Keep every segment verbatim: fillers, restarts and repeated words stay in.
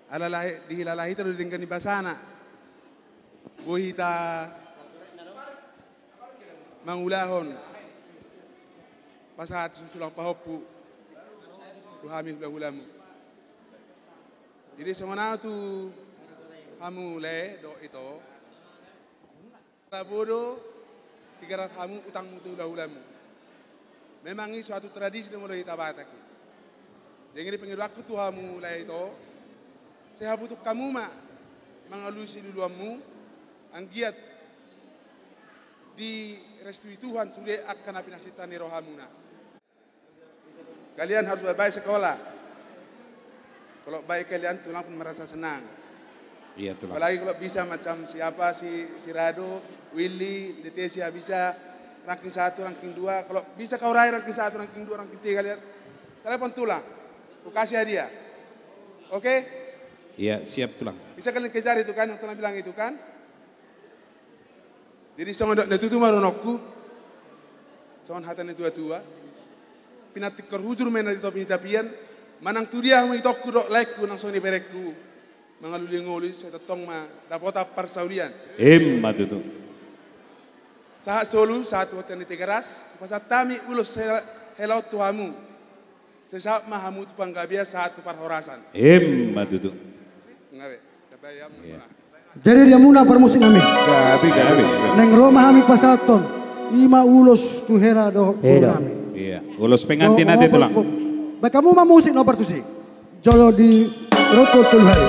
Ala lahe, dihilala hita do denggan ni basana. Boi hita mangulahon pasahat sulang pahompu tu hami hulahulamu. Jadi songon au tu hamu lae dohot ito. Ala bodo, digarar hamu utangmu tu hulahulamu. Memang i suatu tradisi do molo hita Batak i. Jadi pangidoanku tu hamu lae ito, sai habutuhon hamu ma mangalusi luluanmu, anggiat direstui Tuhan sude angka na pinasinta ni rohamuna. Kalian harus baik-baik sekolah. Kalau baik kalian, tulang pun merasa senang. Iya, tulang. Apalagi kalau bisa macam siapa, si, si Rado, Willy, Letesia bisa ranking satu, ranking dua. Kalau bisa kau raih ranking satu, ranking dua, ranking tiga kalian, telepon tulang. Ku kasih hadiah. Oke? Iya, siap, tulang. Bisa kalian kejar itu kan, yang tulang bilang itu kan? Jadi songon dok na tutu ma dohononku, songon hata ni tua-tua. Pinantikkon hujur ma inna di topi ni tapian, manang tu dia hamu itongku dohot laengku nang songon i berengku mangalului ngolu i, sai tongtong ma dapotan parsaulian. Emma tutu. Sahat solu, sahat tu bontean ni Tigaras, pasahat hami ulos hela-, hela on tu hamu. Sai sahat ma hamu tu panggabean, sahat tu parhorasan. Emma tutu. Gabe. Iya. Jadi di hamuna parmusik nami. Gabe, gabe. Naeng ro ma hami pasahathon, i ma ulos tu hela dohot boru nami. Iya. Ulos pengantin ate, tulang. Baen hamu ma musik na partusi. Jolo di rokok tolu hali.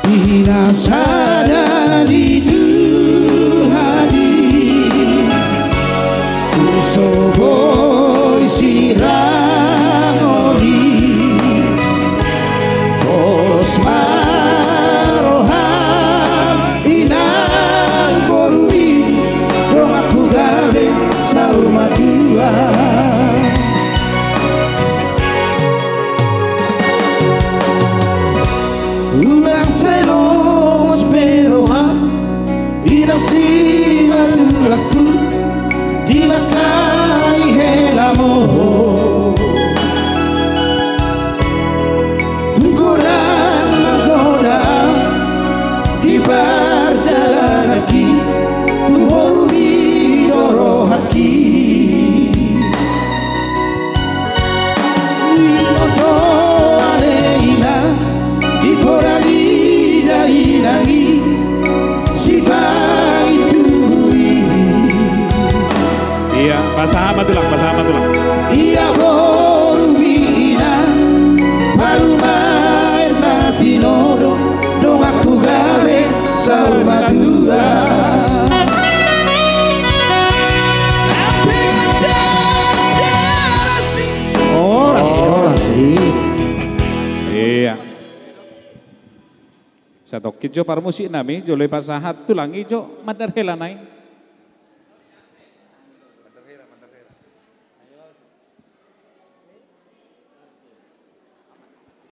Di na sada di Tuhan i, tung so boi sirang oli, pos ma roham inang borumi, donganku gabe saur matua. Ulang sai longos be roham, inang simatulangku, di langka ni helam on. Tung godang ma godang di pardalananki, tu borumi do rohangki. Ino do ale inang, di poralida inang i, sibaen tubu i. Iya, pasahat ma tulang, pasahat ma tulang. Ia borumi inang, parumaen na tinodo, donganku gabe saur matua. Horas, horas. Iya. Satongkin jo parmusik nami, jolo i pasahat tulang i jo mandar hela nai.